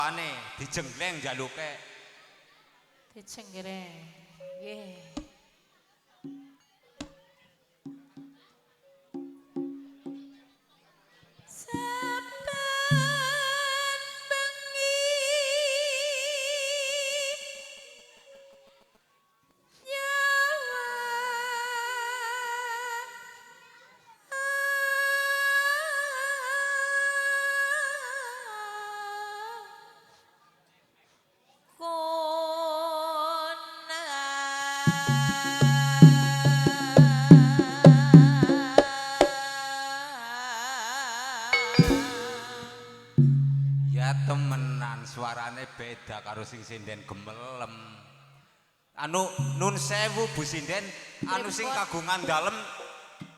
Jawane dijenggleng jaluke. Dijenggleng. Nggih. Saben bengi Ya temenan suarane beda karo sing sinden gemelem. Anu nun sewu Bu Sinden, anu sing kagungan dalem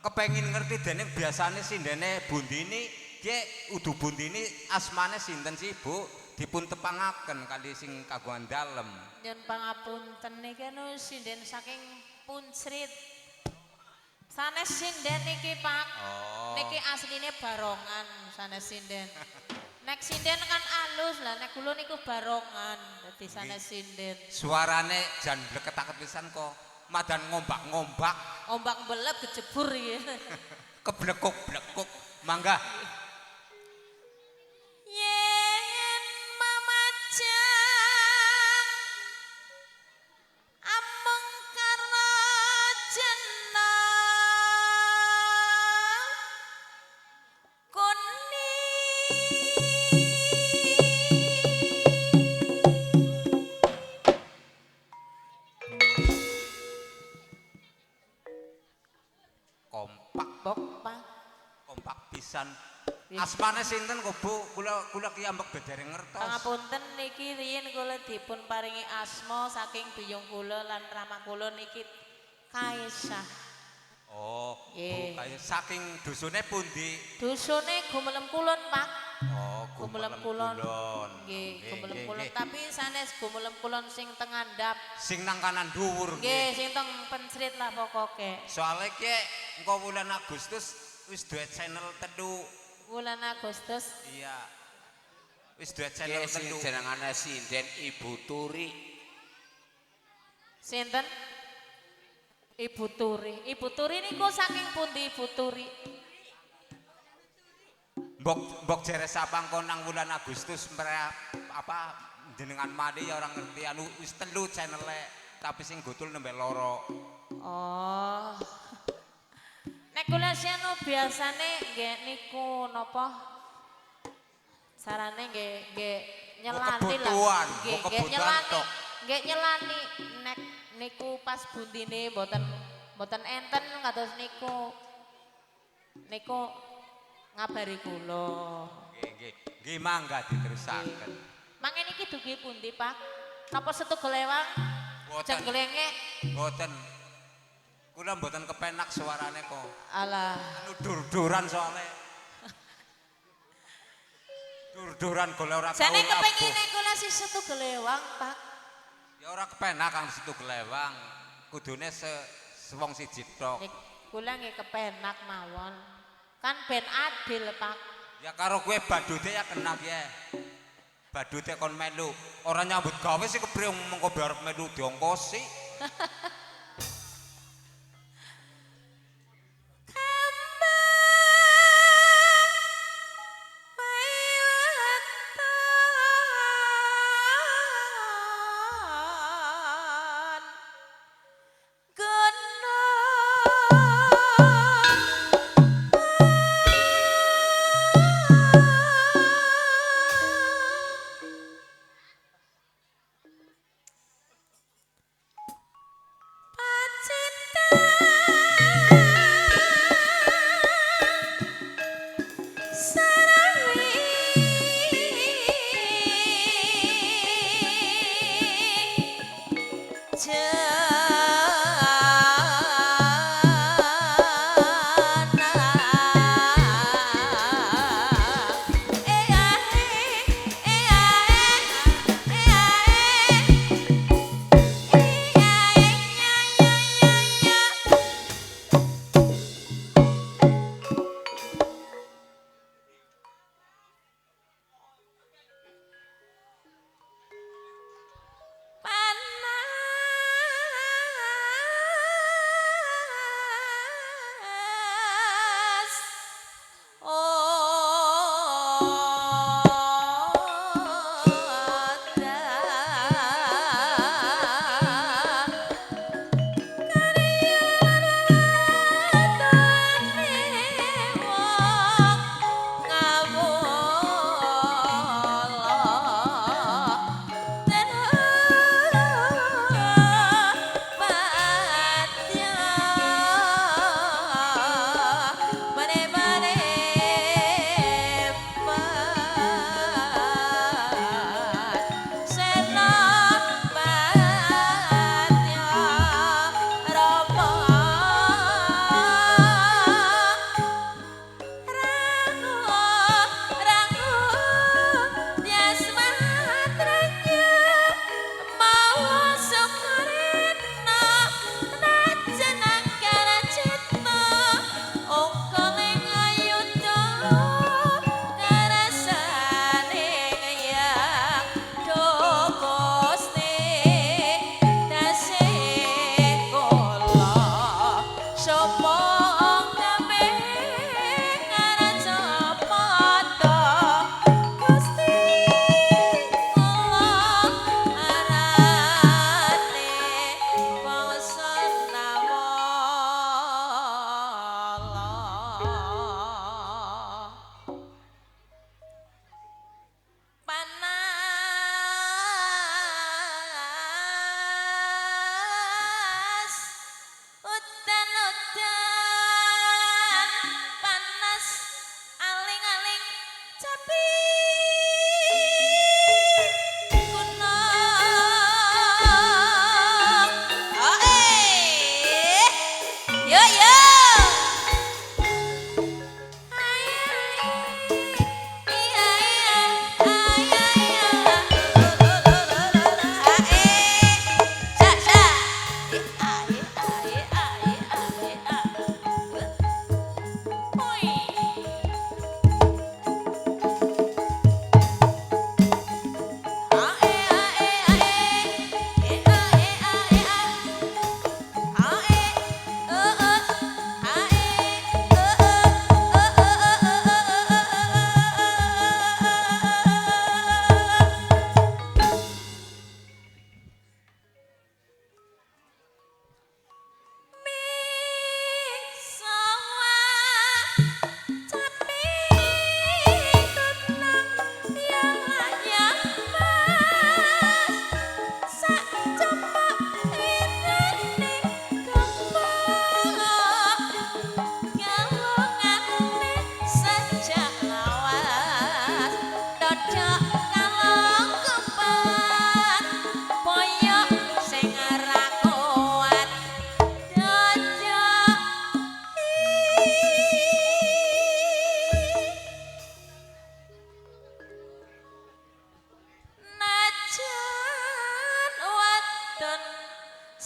kepengin ngerti dene biasane sindene Bundini, ki udu Bundini asmane sinten sih Bu? Dipun tepangaken kali sing kagungan dalem. Nyun pangapunten niki anu sinden saking Puncrit. Sanes sinden niki Pak. Oh. Niki asline barongan sanes sinden. Nek sinden kan alus lah, nek kula niku barongan dadi sanes sinden. Suarane jan bleketaket pisan kok. Madan ngombak-ngombak, Ombak belep kejebur iki. keblekuk-blekuk. Mangga. Yen mamajang amung karna jeneng kuning Kompak, bok Pak. Kompak pisan. Asmane sinten kok Bu? Kula kula ki ambek bedereng ngertos. Pangapunten niki riyin kula dipun paringi asma saking biyung kula lan rama kula niki Kaisah. Oh, Bu Nggih. kaya saking dusune pundi? Dusune Gumelem Kulon, Pak. Oh, Gumelem Gumelem Kulon. Kulon. Nggih, Gumelem nggih, Kulon. nggih. Tapi sanes Gumelem Kulon sing teng ngandhap. Sing nang kanan dhuwur Nggih, sing teng Pencrit lah pokoke. Soale ki engko wulan Agustus wis duwe channel telu. Wulan Agustus. Iya. Wis duwe channel Ki sing telu. jenengane sinden Ibu Turi. Sinten? Ibu Turi. Ibu Turi niku saking pundi Ibu Turi? Mbok mbok jere sapa engko nang wulan Agustus mere apa jenengan mali ya ora ngerti anu wis telu channele tapi sing gutul nembe loro. Oh. Nek kula sih anu biasane nggih niku napa? Sarane nggih nggih nyelani lah. Kebutuhan, Nggih, mbok nggih kebutuhan nyelani. tok. Nggih nyelani nek niku pas bundine mboten mboten enten kados niku. Niku ngabari kula. Nggih nggih. Nggih mangga diterusaken. Mangke niki dugi pundi, Pak? Napa setu gelewang? Mboten. Jengglenge. Mboten. Kula mboten kepenak suarane kok. Alah. Anu dur-duran soalnya. Dur-duran golek ora tau. Jane labuh. kepengine kula si setu gelewang, Pak. Ya ora kepenak kang situ gelewang. Kudune se wong siji tok. Nek kula nggih kepenak mawon. Kan ben adil, Pak. Ya karo kowe badute ya kena ki. Badute kon melu. Ora nyambut gawe sih kepriye mengko arep melu diongkosi.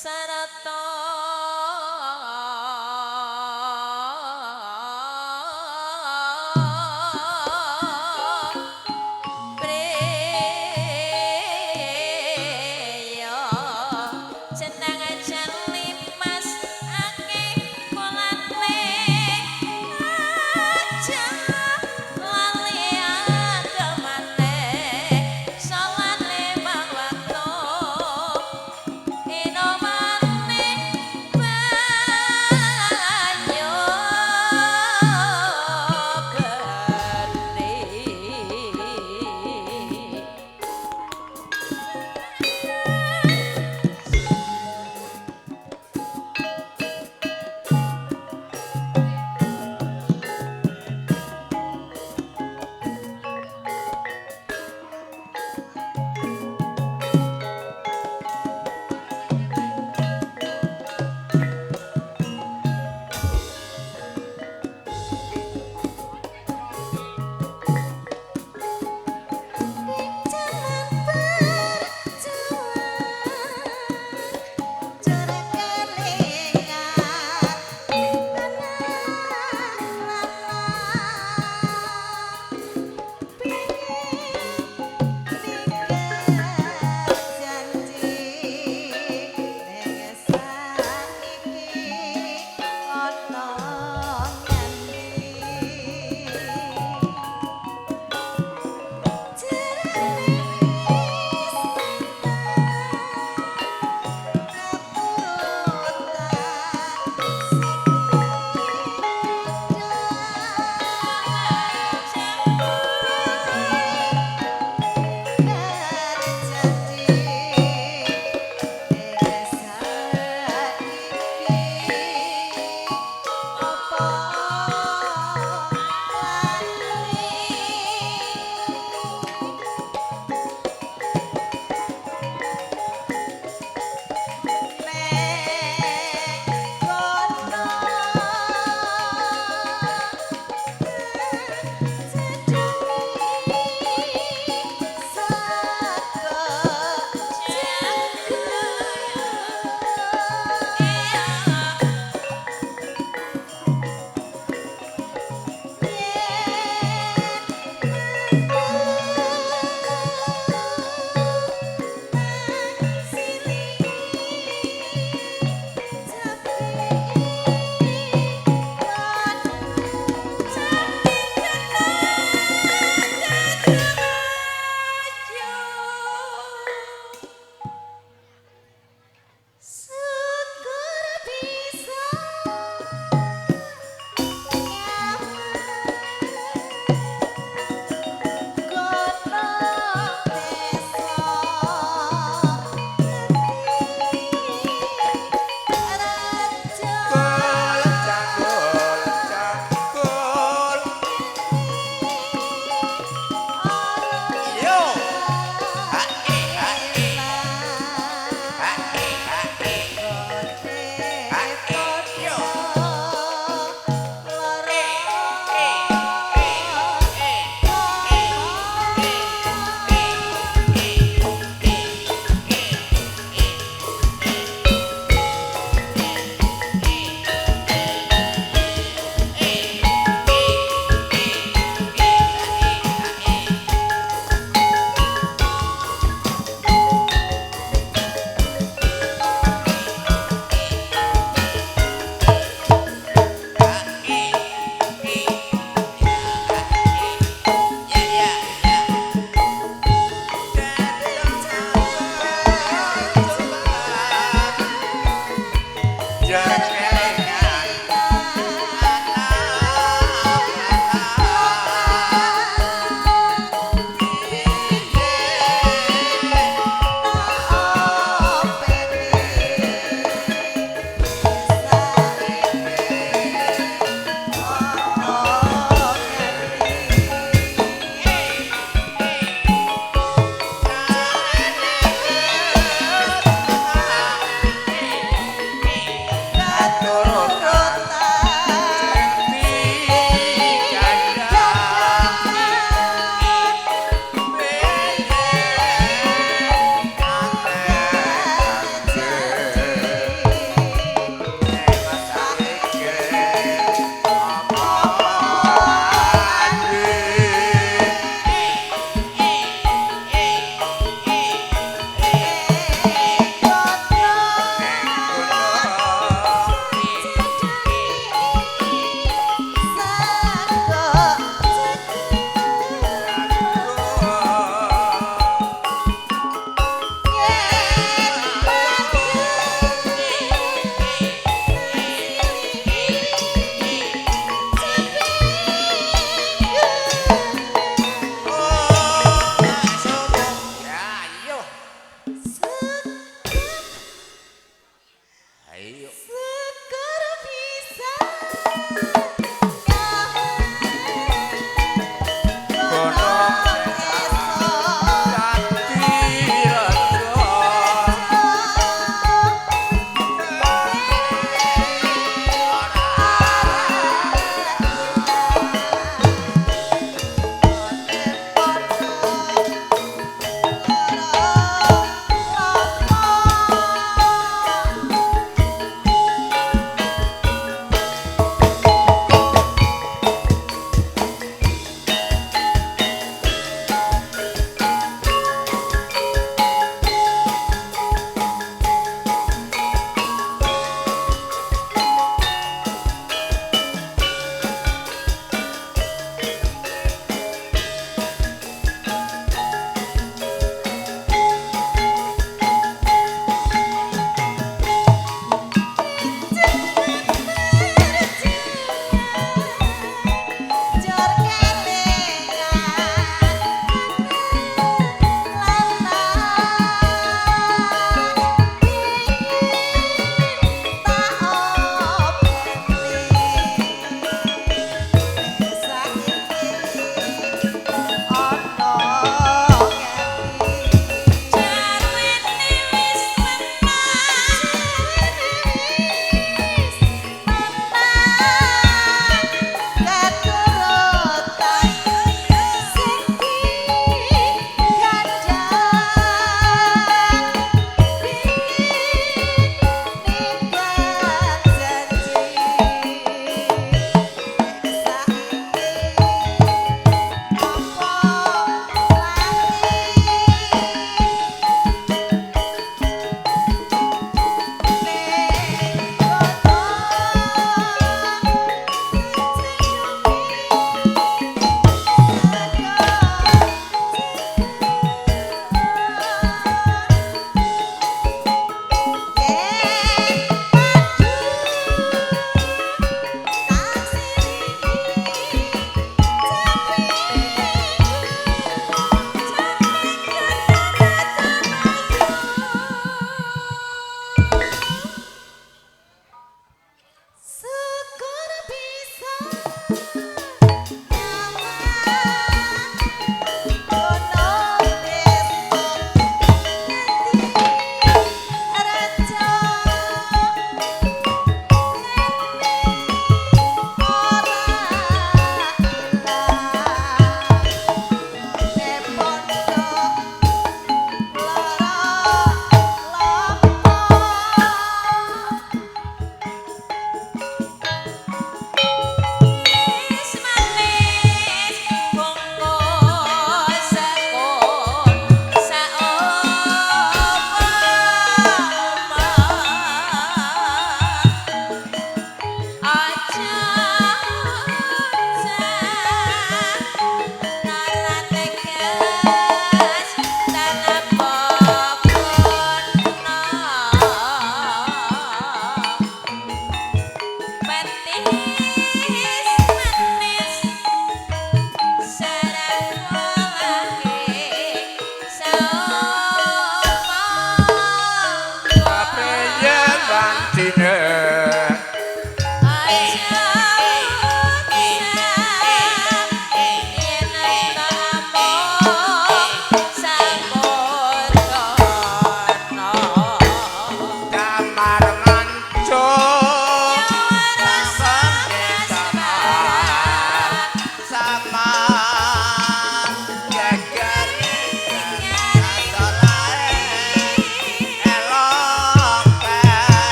Sarata Preya jeneng jelimas akeh kulane aja lali agamane salat limang waktu inomane.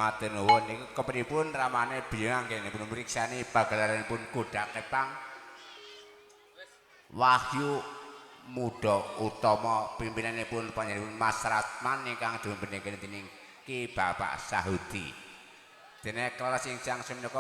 matur nuwun. Niku kepripun ramane biyung anggenipun mriksani pagelaranipun kuda kepang Wahyu Muda Utama pimpinanipun panjenenganipun Mas Ratman ingkang dipunpindhaken dening Ki Bapak Sahudi. Dene kelas ingkang semenika.